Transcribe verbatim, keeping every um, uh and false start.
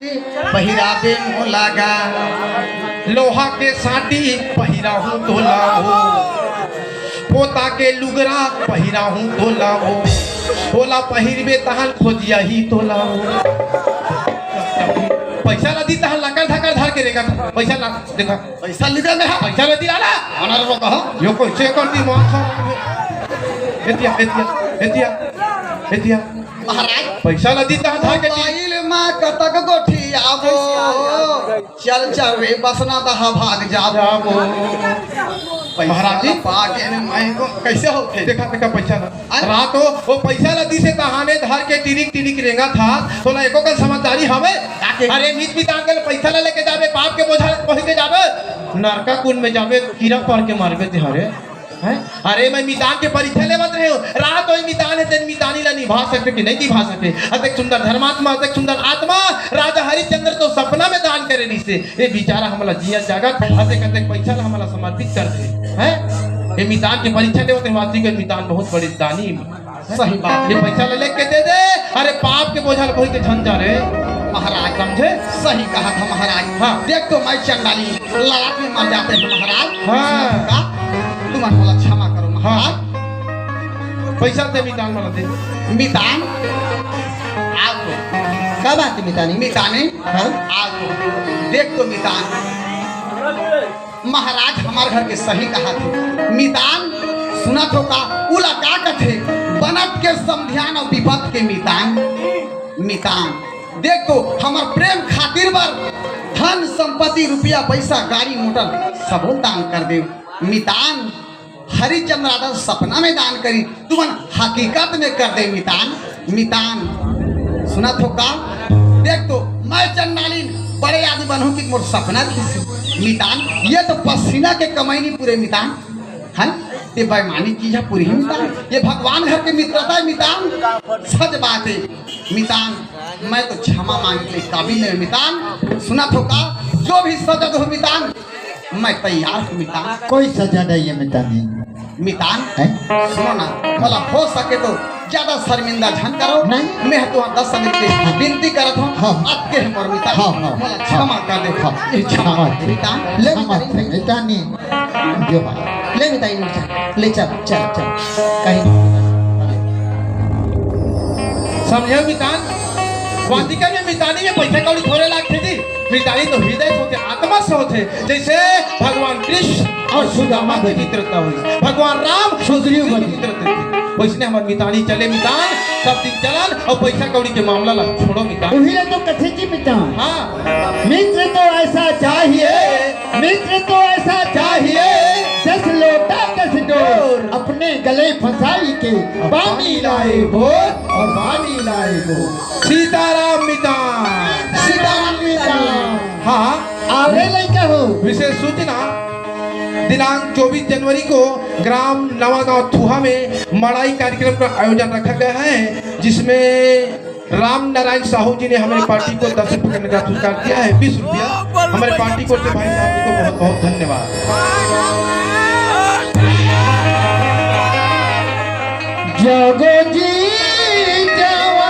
पहिराबे मोला गा, लोहा के साटी पहिराहूं तोला हो, पोता के लुगरा पहिराहूं तोला हो, ओला पहिरबे तहन खोजियाही तोला हो। पैसा ला दी तहन लकर धकर धर के रेंगत, पैसा ला देखा। पैसा ली दे में हा। पैसा ला दी आला। अनर रो कहा। यो कइसे कर दी मां खा। एतिया, एतिया, एतिया, एतिया। महाराज। पैसा ला दी तहन धर के दी। मोबाइल मा कतक गोठी आबो। चल चल रे बसना दहा भाग जाबो। जाबो। पैसा महाराज जी। ला पाके ने मैं को कैसे होथे? देखा, देखा पैसा ला। अरे। रात हो, वो पैसा ला दिसे तहाने धर के टिरिक टिरिक रेंगत हा, तोला एको कन समझदारी हवे? काके? अरे मीत मितान के पैसा ला लेके जाबे, पाप के बोझा कोही के जाबे, नरका कुंड में जाबे, कीरा पर के मरबे ते हरे। हैं? अरे मैं मितान के परीक्षा लेवत रहे हो, रात हो मितान हे, तेन मितानी ला निभा सकते कि नहीं निभा सकते? अतेक सुंदर धर्मात्मा, अतेक सुंदर आत्मा, राजा हरिश्चंद्र तो सपना में दान करे रिसे, ये बेचारा हमला जिया जागत, अतेक अतेक पैसा ला हमला समर्पित कर दे, हैं? ये मितान के परीक्षा लेवत रहे, वास्तविक मितान बहुत बड़े दानी सही बात। ये पैसा ला लेके दे दे। अरे पाप के बोझा ला कोही के झन जा रे। महाराज समझे? सही कहा था महाराज। हाँ। देख तो मैं चंडाली लड़ाई में मर जाते हैं महाराज। हाँ। का? तुम मोला क्षमा करो महाराज। पैसा दे मितान वाला दे। मितान? आओ तो। का बात है मितानी? मितानी? हाँ? आओ तो। देख तो मितान। महाराज हमार घर के सही कहा थे। मितान सुनत हो का? उला का कथे? बनत के समधियान अउ बिपत के मितान। मितान देख तो हमार प्रेम खातिर बर धन संपत्ति रुपया पैसा गाड़ी मोटर सबो दान कर दे। मितान हरिचंद्र राजा सपना में दान करी, तुमन हकीकत में कर दे मितान। मितान सुनत हो का? देख तो मैं चंडालीन बड़े आदमी बनहूं कि मोर सपना दिखिस। मितान ये तो पसीना के कमाई नहीं पूरे मितान, है ना? ये बेईमानी चीज है पूरी मितान। ये भगवान घर के मित्रता है मितान। सच बात है मितान, मैं तो क्षमा मांगे के काबिल नहीं मितान। सुनत हो का? जो भी सजा दो मितान, मैं तैयार हूँ मितान। कोई सजा नहीं है मितानी। मितान, हैं? सुनो ना, भला हो सके तो ज्यादा शर्मिंदा झन करो। नहीं। मैं तो दस मिनट के विनती करत हूँ। हाँ। आपके हमर मितान, हाँ, हाँ, मोला हाँ। क्षमा कर दे। हाँ। ये क्षमा क्षमा कर दे। मितान। ले क्षमा मितान। मितानी। जो बात। ले मितानी, ले चल, ले चल, चल, चल। कहीं समझे मितान? वाटिका में मितानी में पैसा कौड़ी थोड़े लागथे जी। मितानी तो हृदय से होथे, आत्मा से होथे। जैसे भगवान कृष्ण और सुदामा की मित्रता हुई, भगवान राम सुग्रीव की मित्रता हुई, वैसने हमर मितानी चले मितान, सब दिन चलन और पैसा कौड़ी के मामला ला छोड़ो मितान। उही ला तो कथे जी मितान। हाँ। मित्र तो ऐसा चाहिए, मित्र तो ऐसा चाहिए, जस लोटा तस डोर, अपने गले फंसाई के पानी लाए बोर और पानी लाए बोर। सीताराम मितान। सीताराम मितान। हाँ। आवे लइका हो। विशेष सूचना, दिनांक चौबीस जनवरी को ग्राम नवागांव थुहा में मड़ाई कार्यक्रम का आयोजन रखा गया है, जिसमें राम नारायण साहू जी ने हमारे पार्टी को दस रुपए का निराश पुरस्कार दिया है, बीस रुपया। हमारे पार्टी को से भाई साहब जी को बहुत बहुत धन्यवाद। जागो जी।